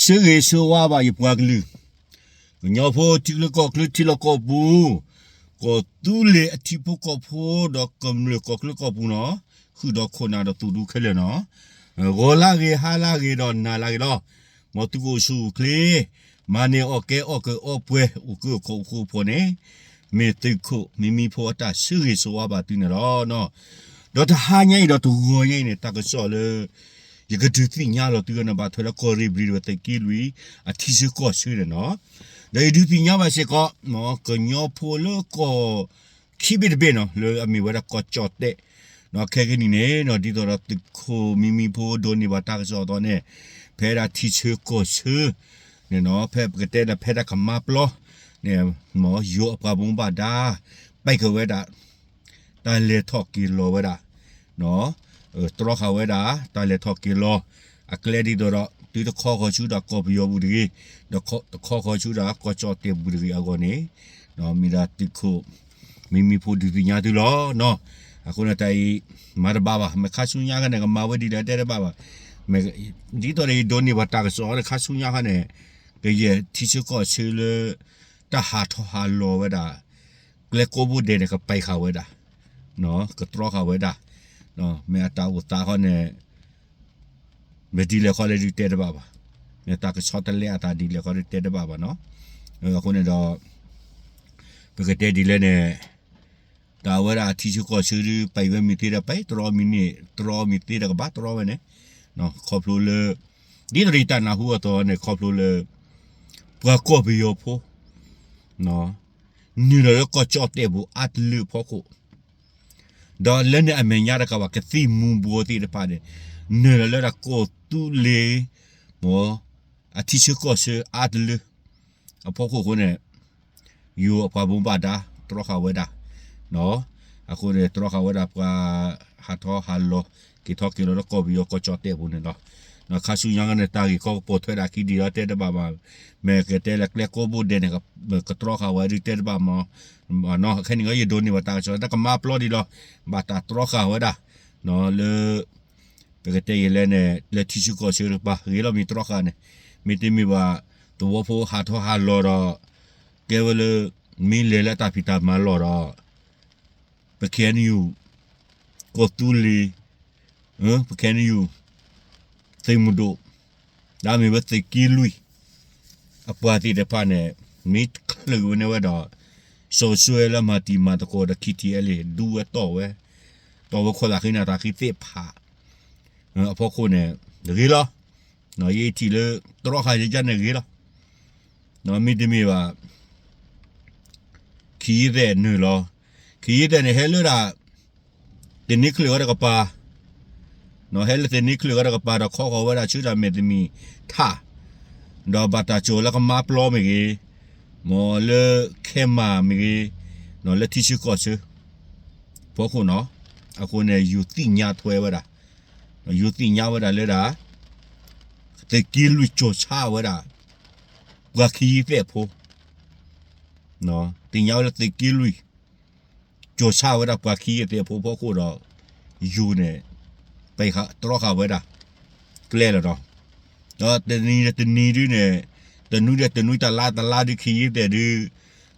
ဆၢဂ့ၤဆၢဝါဘၣ်ယပှၤကလုာ်, ကညီဖိထံချၢကီၢ်ချၢထံလီၢ်ကီၢ်ပူၤ, ကီၢ်သူလ့ၤအထံဖိကီၢ်ဖိဒီးကမျၢၢ်ကီၢ်ချၢကီၢ်ပူၤနီၤ, ဃုာ်ဒီးခိၣ်နၢ်ဒီးသူၣ်ဒူခဲလၢာ်နီၤ, ဂီၤလၢဂ့ၤ ဟါလၢဂ့ၤဒီးနၤလၢဂ့ၤလီၤ. မ်သုကအိၣ်ဆူၣ်အိၣ်ချ့, မၤန့ၢ်အီၣ်ကဲအီၣ်ကၢအီပှဲၤ အိၣ်ကၢခိၣ်အိၣ်ဃိဖီန့ၣ်, မ့ၢ်သုးခိၣ်မံမံဖိအတၢ်ဆၢဂ့ၤဆၢဝါဘၣ်သုန့ၣ်လီၤ. ဒီးတဟါညါအံၤဒီးတဂီၤညါအံၤန့ၣ် တၢ်ကစီၣ်လၢ ယကဒုးသ့ၣ်ညါလီၤသုဂီၢ်န့ၣ် ဘၣ်ထွဲလၢကီၢ်ရ့ၣ်ဘျံၤဒီးသုးက့လွံၢ် အထံဆၢကီၢ်ဆၢန့ၣ်နီၤ. ဒီးယဒုးသ့ၣ်ညါဘၣ်စ့ၢ်ကီး ကညီဖိလၢကီၢ်ခံဘ့ၣ်တဘ့ၣ်နီၤ လၢအမ့ၢ်ဝဲဒၣ်ကီၢ်ကၠီၣ်တဲၣ်, ခဲကနံၣ်န့ၣ်နီၤ ဒ်သိးဒီးသုးခိၣ်မံမံဖိဒိးန့ၢ်ဘၣ်တၢ်ကစီၣ်အသိးန့ၣ်, ဖဲဒၣ်ထံဆၢကီၢ်ဆၢန့ၣ်နီၤ ဖဲပကတဲဒီးဖဲဒၣ်ကမါပျီန့ၣ်, ယိၤအပှၤဘၣ်မူဘၣ်ဒါ ပာ်ဃာ်ဝဲဒၣ် တၢ်လဲၤထီၣ်က့ၤလီၤဝဲဒၣ်, တြီဃာ်ဝဲဒၣ် တၢ်လဲၤထီၣ်က့ၤလီၤ အကျဲဒ်သိးဒီး သုတခီဃီၤဆူဒၣ်ကီၢ်ပယီၤပူၤတဂ့ၤ, ဒီးတခီဃီၤဆူဒၣ်ကီၢ်ကၠီၣ်တဲၣ်ပူၤတဂ့ၤအဂီၢ်န့ၣ်, မ့ၢ်ဒၣ်သုးခိၣ်မံမံဖိဒုးသ့ၣ်ညါသုလီၤ. အဃိန့ၣ်တၢ်အံၤ မၤတဘၣ်ဘၣ်, မ့ၢ်ခါဆူညါခါန့ၣ် ကမၤဝဲဒ်လဲၣ်တဲတဘၣ်ဘၣ်. ဒ်သိးဒီးယဒိးန့ၢ်ဘၣ်တၢ်ကစီၣ်န့ၣ် ခါဆူညါခါန့ၣ် ကယဲၢ်ထံဆၢကီၢ်ဆၢလၢ တၢ်ဟးထီၣ်ဟးလီၤဝဲဒၣ် ကျဲကိးဘိဒဲးန့ၣ် ကပာ်ဃာ်ဝဲဒၣ်, ကတြီဃာ်ဝဲဒၣ်, မ့ၢ်အတၢ်အိၣ်သးခီန့ၣ် မ့ၢ်ဒ်လဲၣ်ခီလဲၣ်ဒုးတဲတဘၣ်ဘၣ်. မ့ၢ်တၢ်ကဆီတလဲအသးဒ်လဲၣ်ခီဒုးတဲတဘၣ်ဘၣ်နီၤ. အဃိန့ၣ်ဒီး ပကတဲဒ်လဲၣ်န့ၣ် တၢ်ဝဲဒၣ်အထံဆၢကီၢ်ဆၢဒုး ပာ်ဝဲမ့ၢ်သ့ဒီး ပာ်တြီမ့ၢ်န့ၣ် တြီမ့ၢ်သ့ဒီးကဘၣ်တြီဝဲန့ၣ်, ခီဖျိလၢ ဒ်သိးဒီးယတၢ်နၢ်ဟူအသိးန့ၣ် ခီဖျိလၢ ပှၤကီၢ်ပယီၤဖိ နုာ်လီၤလၢကီၢ်ကၠီၣ်တဲၣ်ပူၤအါတလၢအဖီခိၣ်, ဒီးလၢန့ၣ်အမဲာ်ညါတကးဘၣ် ကသံၣ်မူၤဘှီးသ့ၣ်တဖၣ်န့ၣ် နုာ်လီၤလၢဒၣ်ကီၢ်သူလ့ၤ အထံဆၢကီၢ်ဆၢအါတလၢ အဖီခိၣ်အဃိန့ၣ် ယိၤအပှၤဘၣ်မူဘၣ်ဒါ တြီဃာ်ဝဲဒၣ်, အဃိန့ၣ် တြီဃာ်ဝဲဒၣ်ပှၤ ဟးထီၣ်ဟးလီၤ က့ၤထီၣ်က့ၤလီၤလၢကီၢ်ပယီၤကီၢ်ကၠီၣ်တဲၣ်ပူၤန့ၣ်လီၤ. ခါဆူညါန့ၣ် တၢ်ဂ့ၢ်ကီကပိာ်ထွဲဒၣ်ခံဒံးဒီးတဲတဘၣ်ဘၣ်, မ့ၢ်ကတဲလၢကျဲကိးဘိဒဲးန့ၣ် ကတြီဃာ်ဝဲဒၣ်တဲတဘၣ်မး, ခဲန့ၣ်ကီး ယဒိးန့ၢ်ဘၣ်တၢ်ကစီၣ် တၢ်ကမါပျီဒံးလီၤ, ဘၣ်တၢ်တြီဃာ်ဝဲဒၣ် လၢ ပကတဲယဲလဲၣ်န့ၣ် လၢထံဆၢကီၢ်ဆၢတကပၤ ဂ့ၤလီၤမ့ၢ်တြီဃာ်န့ၣ်, မ့တမ့ၢ်ဘၣ် သဝီဖိဟးထီၣ်ဟးလီၤဒီး ကဲဝဲလၢ မ့ၢ်လဲၤလၢတၢ်ဖံးတၢ်မၤလီၢ်ဒီး ပ KNU ကီၢ်သူလ့ၤ, ပ KNU သုးမုၢ်ဒိၣ်, ဒ်မ့ၢ်ဝဲသုးက့လွံၢ် အပှၤသ့ၣ်တဖၣ်န့ၣ် မ့ၢ်ချုးဝဲန့ၢ်ဝဲဒီး စီၤစွဲလၢမၤတံၤမၤသကိးဒီး KTLA ဒူဝဲတီၢ်ဝဲ, တီၢ်ဝဲခိၣ်သးဃံနၢ်သးဃံသ့ၣ်တဖၣ် အဖီခိၣ်န့ၣ် တဂ့ၤလီၤ. ယထံၣ်လၢ တြီဃာ်ယကန့ၣ်ဂ့ၤလီၤ. မ့တမ့ၢ်ဘၣ် ခ့ယ့ၢ်သဲးနုာ်လီၤ, ခ့ယ့ၢ်သဲးန့ၣ် ဟဲလၢဒၣ် သန့ၤချၢၣ်ဝဲတကပၤ, ဟဲလၢသန့ၤချၢၣ်ဝဲတကပၤဒီး ခီဃီၤဝဲဒၣ်ဆူတၢ်မဲာ်တမံၤထး, ဒီးဘၣ်တၢ်စိာ်လၢကမါပျီမ့ၢ်ဂ့ၤ, မ်လၢခဲမၢ်မ့ၢ်ဂ့ၤ, လၢထံဆၢကီၢ်ဆၢ ဖီခိၣ်နီၤ, အဃိန့ၣ် ယိၤသ့ၣ်ညါထွဲဝဲဒၣ်, ယိၤသ့ၣ်ညါဝဲဒၣ်လၢဒၣ် သုးက့လွံၢ်ကၠီၤဆါဝဲဒၣ် ပှၤခ့ယ့ၢ်သဲးဖိ, သ့ၣ်ညါဝဲလၢသုးက့လွံၢ် ကၠီၤဆါဝဲဒၣ်ပှၤခ့ယ့ၢ်သဲးဖိဖီခိၣ်ဒီး ယိၤန့ၣ် ပတြီဃာ်ဝဲဒၣ် ကျဲလီၤဒီး, ဒီးတနံၤဒီးတနံၤဒုန့ၣ်, တနွံဒီးတနွံ တလါတလါဒု ခ့ယ့ၢ်သဲးဒု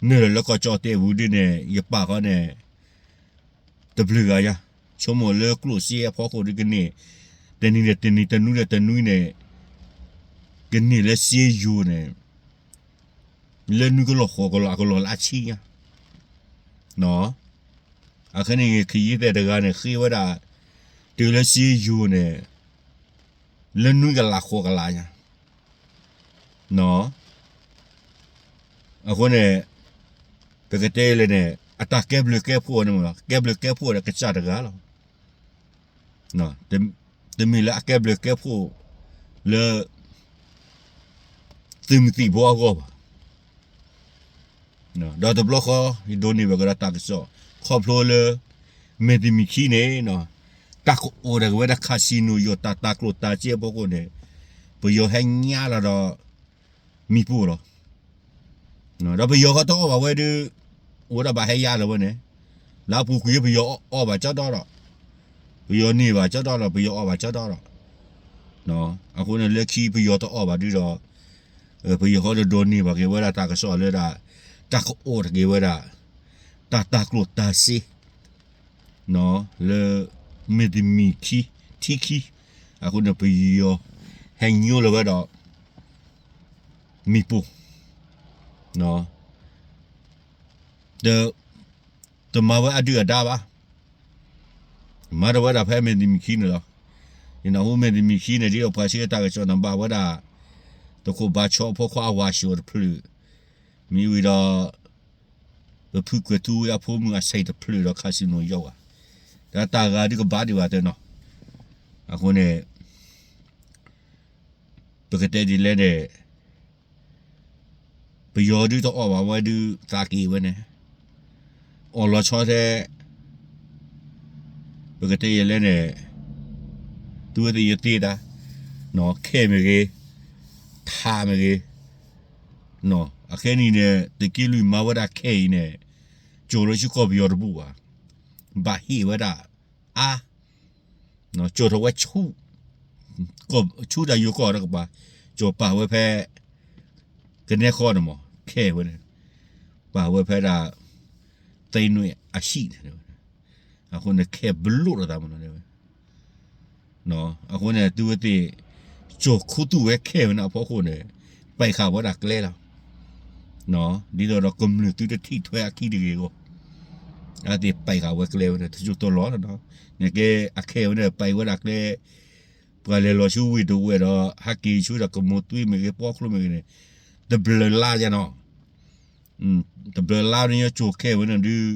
နုာ်လီၤလၢကီၢ်ကၠီၣ်တဲၣ်ပူၤဒုန့ၣ် ယပာ်ဃီန့ၣ် တဘျုးဂၤယါ, ဆိကမိၣ်လၢကျိၣ်စ့အဖီခိၣ်ဒုကန့ၢ်, တနံၤဒီးတနံၤ တနွံဒီးတနွံန့ၣ် ကန့ၢ်လၢစ့ယိၤန့ၣ် လၢနွံကလီၢ်ဃိးကလီၢ် အကလီၢ်လၢအဆံညါ, အခဲန့ၣ် ခ့ယ့ၢ်သဲးတဂၤန့ၣ် ဃ့ဝဲဒၣ် တုၤလၢစ့ယိၤန့ၣ် လၢနွံကလးဃိးကလးညါ, အဃိန့ၣ် ပကတဲလဲၣ်န့ၣ် အတၢ်ကဲဘျုးကဲဖှိၣ်န့ၣ်မ့ၢ် ကဲဘျုးကဲဖှိၣ်ဒီးကစၢ်တဂၤလီၤ. တမ့ၢ်လၢအကဲဘျုးကဲဖှိၣ်လၢ သုးမုၢ်သံၣ်ဘိအဂီၢ်ဘၣ်. ဒီးတဘျီဃီ ယဒိးန့ၢ်ဘၣ်ကဒီးတၢ်ကစီၣ် ခီဖျိလၢ မ့ၢ်တမံၤခံန့ၣ် တၢ်ကအိၣ်ဒီးကဝဲဒၣ် casino ယိၤတၢ်တၤကျိၣ်တၤစ့အဖီခိၣ်န့ၣ် ပယီၤဟဲညါလီၤဒီး မံၤပိၢ်လီၤ. ဒီးပယီၤဃီတအီၣ်ဘၣ်ဝဲဒုး အိၣ်ဒၣ်ဘၣ်ဟဲယါလီၤဝဲန့ၣ် လၢအပူၤကွံာ် ပယီၤအီၣ်ဘၣ်ကၠီဒီဒီး ပယီၤန့ၢ်ဘၣ်ကၠီဒီဒီး ပယီၤအီၣ်ဘၣ်ကၠီဒီဒီး အဃိန့ၣ် လၢခံပယီၤတအီၣ်ဘၣ်ဒုးဒီး ပယီၤဃီတဒိးန့ၢ်ဘၣ်က့ၤဝဲဒၣ်တၢ်ကစီၣ်လၢဒၣ် တၢ်ကအိးထီၣ်က့ၤဝဲဒၣ် တၢ်တၤကျိၣ်တၤစ့ လၢ မ့ၢ်တမံၤခံ ထံခံ အဃိန့ၣ် ပယီၤ ဟဲညိလီၤဝဲဒီး မ့ၣ်ပိၢ် တမၤဝဲအဒုၣ်အဒါဘၣ်. မၤတဝဲဒၣ်ဖဲမ့ၢ်တမံၤခံန့ၣ်လီၤ. ယနၢ်ဟူမ့ၢ်တမံၤခံန့ၣ် ဒ်သိးပှၤစံးတၢ်ကစီၣ်န့ၣ် ဘၣ်ဝဲဒၣ် သကိးဘါဆီအဖီခိၣ်အဝၤၡိတဖျၢၣ်, မ့ၢ်ဝံၤဒီး ပဖုကွဲၤထူဝ့အဖိမုၣ်အဆဲးတဖျၢၣ်ဒီး casino ယီၢ်ဝဲ, ဒီးတၢ်ဂၤဒုးကဘၣ်ဒံးဘၣ်တနီၤ, အဃိန့ၣ် ပကတဲဒ်လဲၣ်န့ၣ် ပယီၤဒုးတအီၣ်ဘၣ်ဝဲဒုးသးက့ၤဝဲန့ၣ်, အီၣ်လီၤဆီထဲ ပကတဲယဲလဲၣ်န့ၣ် သုဝဲသ့ၣ်ယသ့တၢ်, ခဲမ့ၢ်ဂ့ၤ, ထးမ့ၢ်ဂ့ၤ, အခဲနံၤန့ၣ် သုးက့လွံၢ်မၤဝဲဒၣ်ခဲအံၤန့ၣ် ကၠိၤလၢဆူကီၢ်ပယီၤတဘူၣ်ဘၣ်, ဘၣ်ဟ့ၣ်ဝဲဒၣ်အါ ကၠိၤထီၣ်ဝဲဆူ ဆူတၢ်ယိၤကီၢ်တကပၤ, ကၠိၤပာ်ဝဲဖဲ ကနဲဃီန့ၣ်မး ခဲဝဲန့ၣ်, ပာ်ဝဲဖဲဒၣ် သ့ၣ်နွံအဟံၣ်န့ၣ်, အဃိန့ၣ်ခဲဘျိၣ်လိာ်သးမးနီၤ, အဃိန့ၣ် သုဝဲသ့ၣ် ကၠိၤခူသူၣ်ဝဲခဲဝဲန့ၣ်အဖီခိၣ်န့ၣ် ပာ်ဃာ်ဝဲဒၣ်ကျဲလီၤ. ဒ်သိးဒီးကမျၢၢ်သုတထံၣ်ထွဲအခံတဂ့ၤအဂီၢ်, အဝဲသ့ၣ်ပာ်ဃာ်ဝဲကျဲဝဲန့ၣ် တစိၢ်တလီၢ်လီၤနီၤ, နကဲအခဲဝဲန့ၣ် ပာ်ဝဲဒၣ်ကျဲ ပှၤလဲၤလီၤဆူဝ့ၢ်တဝဲၢ်ဒီး ဟဲက့ၤဆူဒီးကမိၢ်သွံမ့ၢ်ဂ့ၤ ပီချိမ့ၢ်ဂ့ၤန့ၣ် တဘျၢလါညါနီၤ, တဘျၢလါန့ၣ်ကၠိၤခဲဝဲန့ၣ်ဒုး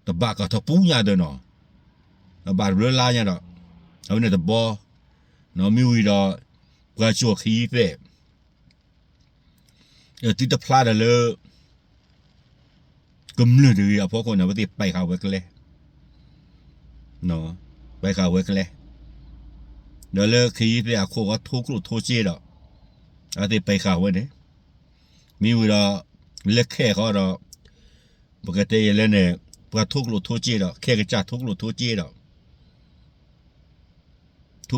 တဘၣ်ကီၢ်ထီၣ်ပူညါဒီးနီၤ, အဘၣ်တဘျၢလါညါဒီး အဝဲန့ၣ်တဘီ, မ့ၢ်ဝံၤဒီး ပှၤကၠိၤခယံၤသဲး သုတဖျါဒီးလၢ ကမျၢၢ်တဂ့ၤအဖီခိၣ်န့ၣ် အဝဲသ့ၣ်ပာ်ဃာ်ဝဲကျဲ, ပာ်ဃာ်ဝဲကျဲ, ဒီးလၢခယံၤသဲးအခိၣ်ဃီထိကျိၣ်ထိစ့ဒီး အဝဲသ့ၣ်ပာ်ဃာ်ဝဲန့ၣ်, မ့ၢ်ဝံၤဒီး လၢခဲဃီဒီး ပကတဲယဲလဲၣ်န့ၣ် ပှၤထိကျိၣ်ထိစ့ဒီး ခဲကစၢ်ထိကျိၣ်ထိစ့ဒီး ထိကျိၣ်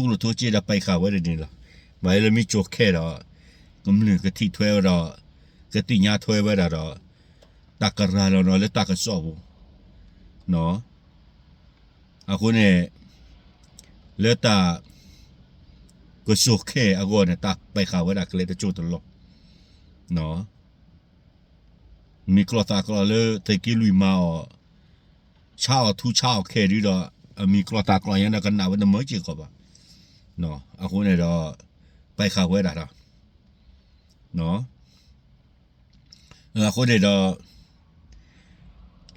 ထိစ့ဒီးပာ်ဃာ်ဝဲဒၣ်န့ၣ်လီၤ. ဘၣ်လၢမ့ၢ်ကၠိၤခဲဒီး ကမျၢၢ်ကထံၣ်ထွဲဝဲဒီး ကသ့ၣ်ညါထွဲဝဲဒၣ်ဒီး တၢ်ကရၤလီၤနီၤလၢတၢ်ကစီၣ်ပူၤ, အဃိန့ၣ် လၢတၢ် ကၠိၤခဲအဂီၢ်န့ၣ် တၢ်ပာ်ဃာ်ဝဲဒၣ်ကျဲတစိၢ်တလီၢ်, မ့ၢ်ကျီၢ်သးကျီၢ်လၢသုးက့လွံၢ်မၤအီၤ ဆါအီၤထူဆါအီၤခဲဒုဒီး အမ့ၢ်ကျီၢ်သးကျီၢ်ညါဒီးကနၣ်ဝဲတမၢစ့ၢ်ကီးဘၣ်, အဃိန့ၣ်ဒီး ပာ်ဃာ်ဝဲဒၣ်ဒီး အဃိန့ၣ်ဒီး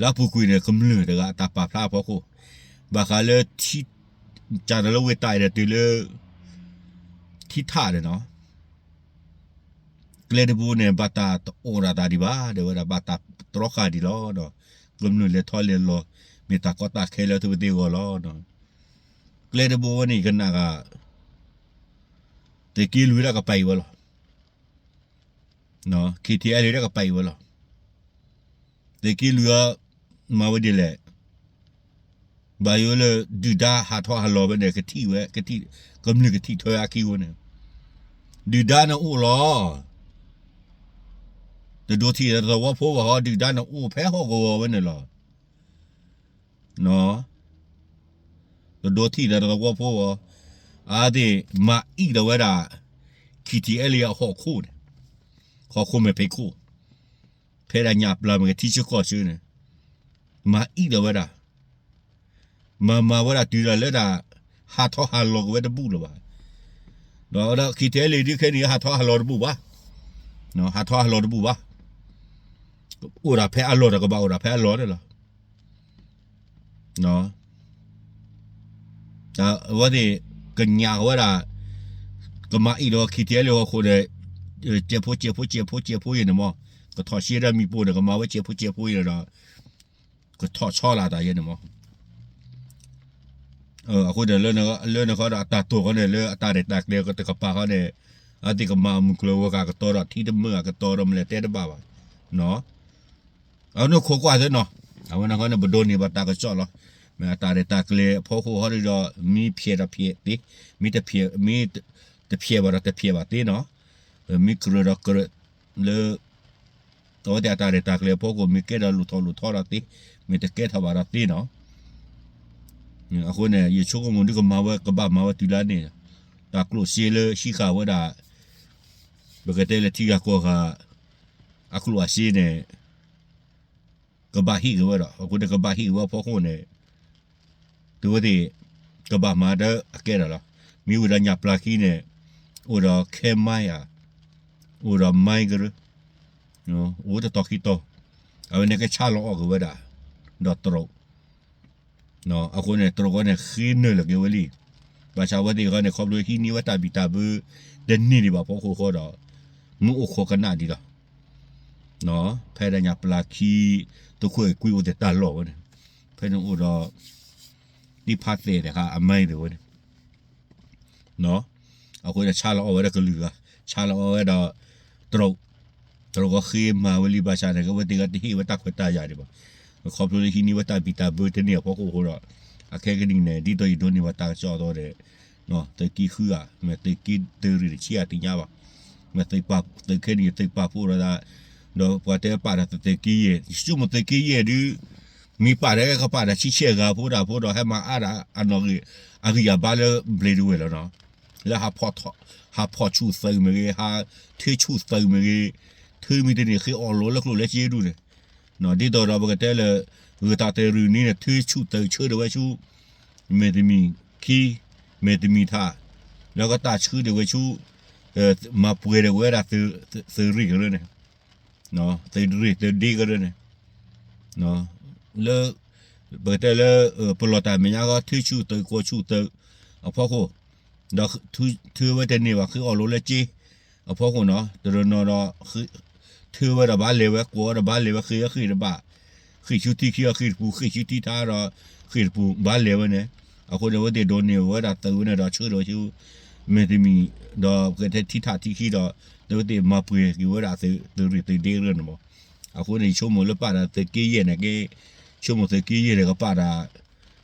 လၢအပူၤကွံာ်န့ၣ် ကမျၢၢ်တဂၤအတၢ်ပာ်ဖျါအဖီခိၣ် ဘၣ်ဃးလၢ ကၢ်တလၢဝ့ၢ်တၢ်အံၤဒီးတုၤလၢ ထံထၣ်န့ၣ်နီၤ ကျဲတဘိန့ၣ် ဘၣ်တၢ်တအိၣ်ဒၣ်သးဒံးဘၣ် တဲဝဲဒၣ် ဘၣ်တၢ်တြီဃာ်ဒံးလီၤဒီး ကမျၢၢ်လဲၤထီၣ်လဲၤလီၤ မ့ၢ်တၢ်ကီတၢ်ခဲလၢသုဝဲသ့ၣ်အဂီၢ်လီၤ. ကျဲတဘိဝဲန့ၣ် ယကနၣ်ဂ့ၤ သုးက့လွံၢ်ဒၣ်ကပာ်အံၤဝဲလီၤ. ခံထံအဲလ့ၣ်ဒၣ်ကပာ်အံၤဝဲလီၤ. သုးက့လွံၢ်အံၤ မၤဝဲဒ်လဲၣ် ဘၣ်ယိၣ်လၢ ဒုၣ်ဒါဟးထီၣ်ဟးလီၤဖဲန့ၣ် ကထံၣ်ဝဲ ကထံၣ် ကမျၢၢ်ကထံၣ်ထွဲအခံဝဲန့ၣ် ဒုၣ်ဒါန့ၣ်အိၣ်လီၤ. တဒိးထံၣ်ဒီးသဝီဖိဘၣ်ဟီ ဒုၣ်ဒါန့ၣ်အိၣ်ဖဲဟီၣ်ကဝီၤဝဲန့ၣ်လီၤ. တဒိးထံၣ်ဒီးသဝီဖိဘၣ်, အဝဲသ့ၣ်မၤအံၣ်ဒီးဝဲဒၣ် ခံထံအဲလ့ၣ်အဟီၣ်ခိၣ်န့ၣ်, ဟီၣ်ခိၣ်မဲာ်ဖံးခိၣ်, ဖဲဒၣ်ညၣ်ပျၢ်မ့ၢ်ဂ့ၤ ထံဆၢကီၢ်ဆၢန့ၣ်, မၤအံၣ်ဒီးဝဲဒၣ် မၤမၤဝဲဒၣ်တုၤဒၣ်လၢဒၣ် ဟးထီၣ်ဟးလီၤက့ၤဝဲတဘူၣ်လၢၤဘၣ်. ဒီးဝဲဒၣ် ခံထံအဲလ့ၣ်ဒုးခဲနံၤ ဟးထီၣ်ဟးလီၤတဘူၣ်ဘၣ်, ဟးထီၣ်ဟးလီၤတဘူၣ်ဘၣ်. အိၣ်ဒၣ်ဖဲအလီၢ်ဒီးကဘၣ်အိၣ်ဒၣ်ဖဲအလီၢ်န့ၣ်လီၤ. အဝဲသ့ၣ် ကညးဝဲဒၣ် ကမၤအံၣ်ဒီး ခံထံအဲလ့ၣ် ဟီၣ်ခိၣ်န့ၣ် ကဲးဖိကဲးဖိကဲးဖိကဲးဖိယဲၢ်န့ၣ်မး, ကထီၣ်ရှဲဒၣ်မ့ၣ်ပိၢ်န့ၣ် ကမၤဝဲကဲးဖိကဲးဖိယဲၢ်န့ၣ်ဒီး ကထီၣ်ဆီလီၤသးယဲၢ်န့ၣ်မး. အဃိန့ၣ် လၢန့ၣ်ခီဒီး အတၢ်တိာ်ခီန့ၣ် လၢအတၢ်ရဲၣ်တၢ်ကျဲၤတကပၤခီန့ၣ် အဝဲသ့ၣ်ကမၤအမုၢ်ကျိၤဝဲၤကွာ်ကတီၤဒီး ထံတမၢၢ်အကတီၤဒီး မလဲၤတဲတဘၣ်ဘၣ်. အဝဲန့ၣ်ခိးကွၢ်သ့နီၤ, အဝဲန့ၣ်ခီန့ၣ် ပဒိးန့ၢ်ဘၣ်တၢ်ကစီၣ်လီၤ. မ့ၢ်အတၢ်ရဲၣ်တၢ်ကျဲၤအဖီခိၣ်ဟီဒီး မ့ၢ်ဖျဲးဒီးဖျဲးသ့, မ့ၢ်တဖျဲး မ့ၢ်တဖျဲးဘၣ်ဒီးတဖျဲးဘၣ်သ့နီၤ. မ့ၢ်ကြၢးဒီးကြၢးလၢ အဝဲသ့ၣ်အတၢ်ရဲၣ်တၢ်ကျဲၤအဖီခိၣ် မ့ၢ်ကဲထီၣ်လိၣ်ထီၣ်လိၣ်ထီဒီးသ့, မ့ၢ်တကဲထီၣ်ဘၣ်ဒီးသ့နီၤ. အဃိန့ၣ် ယဆိကမိၣ်ဒုးကမၤဝဲ ကဘၣ်မၤဝဲတုၤလၢန့ၣ်, တၢ်ကျိၣ်စ့လၢဟံးဃာ်ဝဲဒၣ် ပကတဲလၢထံဂၤကီၢ်ဂၤ အကျိၣ်အစ့န့ၣ် ကဘၣ်ဟ့ၣ်က့ၤဝဲဒီး အဃိန့ၣ် ကဘၣ်ဟ့ၣ်က့ၤဝဲအဖီခိၣ်န့ၣ် တုၤဝဲသ့ၣ် ကဘၣ်မၤတၢ်အကဲဒီးလီၤ. မ့ၢ်ဝံၤဒီးညၣ်ပျၢ်ခံန့ၣ် အိၣ်ဒီးခဲမါယၤ, အိၣ်ဒီးမါကရၢ, အိၣ်တတီၤခံတီၤ, အဝဲန့ၣ်ကဆါလီၤအီၣ်က့ၤဝဲဒၣ် ဒီးတရူး အဃိန့ၣ် တရူးဃီန့ၣ်ဃ့နုာ်လီၤက့ၤဝဲလံ. ဘၣ်ဆၣ်အဝဲသ့ၣ်ဃီန့ၣ် ခီဖျိဟံးန့ၢ်ဝဲတၢ်ဘံၣ်တၢ်ဘၢ တန့ၢ်ဒံးဘၣ်အဖီခိၣ်ဃီဒီး မ့ၢ်အိၣ်ခိးကနၣ်ဒံးလီၤ. ဖဲဒၣ်ညၣ်ပျၢ်ခံ သုးခိၣ်အဲၤကွံအိၣ်သ့ၣ်တၢ်လီၢ်ဝဲန့ၣ်, ဖဲန့ၣ်အိၣ်ဒီး သ့ၣ်ဖးသဲးတခါအမဲသ့ၣ်ဝဲန့ၣ် အဃိန့ၣ် ဆါလီၤအီၣ်ဝဲဒၣ်ကလုာ်ဂၤ, ဆါလီၤအီၣ်ဝဲဒီး တရူး, တရူးဃီဃ့မၤဝဲလံ ဘၣ်ဆၣ်န့ၣ် အဝဲသ့ၣ်ဃီတဟ့ၣ်ဝဲတၢ်ခွဲးတၢ်ယာ်ဒံးဘၣ်. ခီဖျိလၢဟံးန့ၢ်ဝဲတၢ်ဘံၣ်တၢ်ဘၢတန့ၢ်အဖီခိၣ်အဃိဒီး အခဲကနံၣ်န့ၣ် ဒ်သိးယဒိးန့ၢ်ဘၣ်တၢ်ကစီၣ်အသိးန့ၣ် သုးက့ဃုဧါ, မ့ၢ်သုးက့သုးရ့ၣ်တဆံဧါ တသ့ၣ်ညါဘၣ်. မ့ၢ်သုးခဲန့ၣ် သုးပာ်ဖှိၣ်ဒီး ဒီးပှၤတဲပာ်ဒီးသုးက့ယဲၢ်, ယဆိကမိၣ်သုးက့ယဲၢ်ဒုး မ့ၢ်ပာ်ဒီးကပာ်ဒီးဆံဆဲၣ်ဂၤဖိတၢ်ဖိဒီး ဟဲမၤအါဒၣ်အနီၣ်ဂံၢ် အဂံၢ်အဘါလၢဘျ့ဒဝဲၢ်လီၤနီၤ. လၢ ဟးဖီၣ်ဆူၣ်သုးမ့ၢ်ဂ့ၤ, ဟးထုဆူၣ်သုးမ့ၢ်ဂ့ၤ, ထုမ့ၢ်တန့ၢ်ဃ့အီၣ်လိၤလၢကျိၣ်လၢစ့ဒူၣ်န့ၣ်, ဒ်သိးဒီးပကတဲလၢ ဂုၤတၢ်တရူးနံၤန့ၣ် ထုဆူၣ်သုးဆၢဒၣ်ဝဲဆူ မဲာ်တမံၤခံ, မဲာ်တမံၤထး, လၢကတၢ်ဆှၢဒၣ်ဝဲဆူ မၤပှဲၤဒၣ်ဝဲဒၣ် သုးရ့ၣ်ကရၢန့ၣ်, သုးရ့ၣ်သုးဒ့ကရၢန့ၣ် လၢ ပကတဲလၢ ပလီၢ်တၢ်မဲာ်ညါဃီ ထုဆူၣ်သုးကိးဆူၣ်သုးအဖီခိၣ်, ဒီးထုဝဲတန့ၢ်ဘၣ် ဃ့အီၣ်လိၤလၢစ့အဖီခိၣ်နီၤ, တရနီၤဒီး ထုဝဲဒီးဘၣ်လဲၤဝဲ ကိးဝဲဒီးဘၣ်လဲၤဝဲ ဃ့ဝဲဃ့ၢ်တဘၣ်, ဃ့ၢ်ဆူထံခံအီၤ ဃ့ၢ်တပူၤ ဃ့ၢ်ဆူထံထါဒီး ဃ့ၢ်တပူၤ ဘၣ်လဲၤဝဲန့ၣ်, အဃိန့ၣ် အဝဲသ့ၣ်ဒိးန့ၢ်ဝဲဒၣ်သုးဝဲန့ၣ်ဒီး ဆှၢဒီးဆူ မဲာ်တမံၤ ဒီးပကတဲထံထးထံခံဒီး အဝဲသ့ၣ်မၤပှဲၤက့ၤဝဲဒၣ်သုးရ့ၣ်သုးဒ့ကရၢန့ၣ်မး. အဃိန့ၣ် ယဆိကမိၣ်လၢပာ်ဒီးသုးက့ယဲၢ်န့ၣ်က့, ဆိကမိၣ်သုးက့ယဲၢ်န့ၣ်ကပာ်ဒီး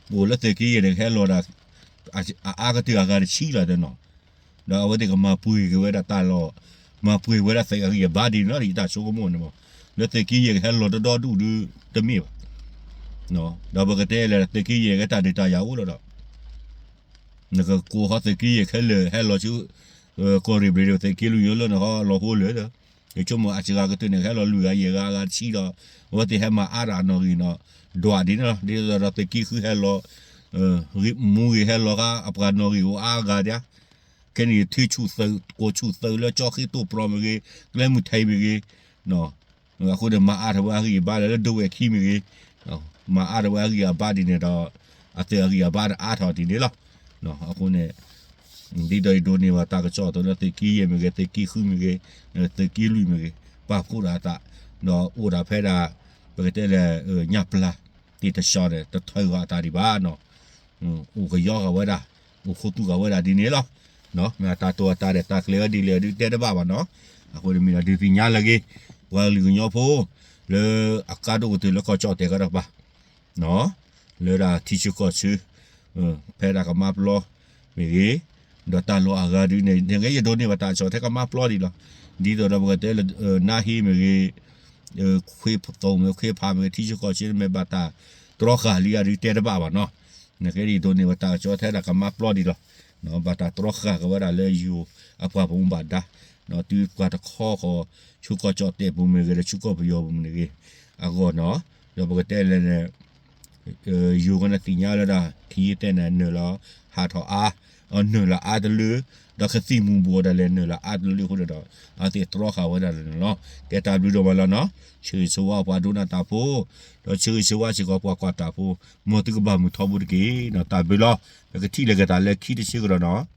ပအိၣ်လၢသုးက့ယဲၢ်န့ၣ် ကဟဲလီၤဒီး အအါကတၢၢ်အဂၤတဆံလီၤတနီၤ, ဒီးအဝဲသ့ၣ်ကမၤပှဲၤက့ၤဝဲဒၣ်တၢ်လီၢ်, မၤပှဲၤဝဲဒၣ်သုးအဂံၢ်အဘါဒ်န့ၣ်လီၤ. ယတၢ်ဆိကမိၣ်န့ၣ်မး လၢသုးက့ယဲၢ်ကဟဲလီၤတဒီဒူၣ်ဒုးတမ့ၢ်ဘၣ်, ဒီးပကတဲလၢသုးက့ယဲၢ်ကတၢ်ဒုးတၢ်ယၤအိၣ်လီၤဒီး နကကိးဃီသုးက့ယဲၢ်ခဲလၢာ် ဟဲလီၤဆူ ကီၢ်ရ့ၣ်ဘျ့ၣ်ဒီး သုးက့လွံၢ်ယိလၢနဃီလီၤဟိလၢာ်ဒီး ယဆိကမိၣ်အစှၤကတၢၢ်န့ၣ် ကဟဲလီၤလွံၢ်ဂၤယဲၢ်ဂၤအဂၤတဆံဒီး အဝဲသ့ၣ်ဟဲမၤအါဒၣ်အနီၣ်ဂံၢ်နီၤ ဒွးဒ်န့ၣ်လီၤ. ဒ်သိးဒီးသုးက့ဃုဟဲလီၤ မူဂ့ၤဟဲလီၤဃါ အပှၤနီၣ်ဂံၢ်အိၣ်အါဂၤဒၣ် ခဲန့ၣ် ထုဆူၣ်သုး ကိးဆူၣ်သုးလၢကၠီဃ့တိၢ်ပြီမ့ၢ်ဂ့ၤ ကျဲမုၢ်ထဲးမ့ၢ်ဂ့ၤ အဃိန့ၣ် မၤအါထီၣ်ဝဲအဂံၢ်အဘါလၢ လၢဒိဝဲၢ်ခံမ့ၢ်ဂ့ၤ, မၤအါထီၣ်ဝဲအဂံၢ်အဘါဒ်န့ၣ်ဒီး အသုးအဂံၢ်အဘါအါထီၣ်ဒ်န့ၣ်လီၤ. အဃိန့ၣ် ဒ်သိးယဒိးန့ၢ်ဘၣ်တၢ်ကစီၣ်အသိးလၢသုးက့ယဲၢ်မ့ၢ်ဂ့ၤ သုးက့ဃုမ့ၢ်ဂ့ၤ သုးက့လွံၢ်မ့ၢ်ဂ့ၤ ပာ်ဖှိၣ်ဒီးအသး ဒီးအိၣ်ဒၣ်ဖဲဒၣ် ပကတဲလၢ ညၣ်ပျၢ် တ့ၢ်တဆှီန့ၣ် တထၢဂီၤအသးဒံးဘၣ်နီၤ. အိၣ်ကယီဂၤဝဲဒၣ် အိၣ်ခူသူၣ်ဂၤဝဲဒၣ်ဒ်န့ၣ်လီၤ. မ့ၢ်အတၢ်တိာ်အတၢ်ရဲၣ်တၢ်ကျဲၤဝဲဒ်လဲၣ်ဒုး တဲတဘၣ်ဘၣ်နီၤ. အဃိန့ၣ်မ့ၢ်ဒီးဒုးသ့ၣ်ညါလၢအဂ့ၤ ပှၤကလုာ်ကညီဖိ လၢအကါဒိၣ်ကတၢၢ်လၢကီၢ်ကၠီၣ်တဲာ်ကဒီးပၤ လၢဒၣ်ထံဆၢကီၢ်ဆၢ ဖဲဒၣ်ကမါပျီမ့ၢ်ဂ့ၤ ဒီးတၢ်လီၢ်အဂၤဒုးန့ၣ် နကဲယဒိးန့ၢ်ဘၣ်တၢ်ကစီၣ်ထဲကမါပျီဒံးလီၤ. ဒ်သိးဒီးပကတဲလၢ နါဟ့မ့ၢ်ဂ့ၤ ခွ့ဖသိးမ့ၢ်ဂ့ၤ ခွ့ဖးမ့ၢ်ဂ့ၤ ထံဆၢကီၢ်ဆၢမ့ၢ်ဘၣ်တၢ်တြီဃာ်လံအဒုးတဲတဘၣ်ဘၣ်နီၤ. နကဲဒ်ယဒိးန့ၢ်ဘၣ်တၢ်ကစီၣ်ထဲဒၣ်ကမါပျီဒံးလီၤ. ဘၣ်တၢ်တြီဃာ်က့ၤဝဲဒၣ်လၢယိၤအပှၤဘၣ်မူဘၣ်ဒါ တုၤပှၤတခီဃီ ဆူကီၢ်ကၠီၣ်တဲာ်ပူၤမ့ၢ်ဂ့ၤ ဒီးဆူကီၢ်ပယီၤပူၤမ့ၢ်ဂ့ၤ အဂီၢ်နီၤ. ဒီးပကတဲလဲၣ်န့ၣ် ယိၤကန့ၣ်သ့ၣ်ညါလၢဒၣ် ခံယတဲန့ၣ် နုာ်လီၤ ဟးထီၣ်အါ နုာ်လီၤအါတလၢ ဒီးကသံၣ်မူၤဘှီးဒၣ်လဲာ် နုာ်လီၤအါတလၢအဃိန့ၣ်ဒီး အဝဲသ့ၣ်တြီဃာ်ဝဲဒၣ်န့ၣ်လီၤ. ကဲတၢ်ဘျုးဒိၣ်မးလီၤနီၤ. ဆၢဂ့ၤဆၢဝါပှၤဒိကနၣ်တၢ်ဖိ ဒီးဆၢဂ့ၤဆၢဝါစ့ၢ်ကီးပှၤကွၢ်တၢ်ဖိ မ်သုကဘၣ်မုာ်ထီဘိတက့ၢ်နီၤ. တၢ်ဘျုးလီၤ. ပကထံၣ်လိာ်က့ၤတၢ်လၢခံတဆၢကဒီးနီၤ.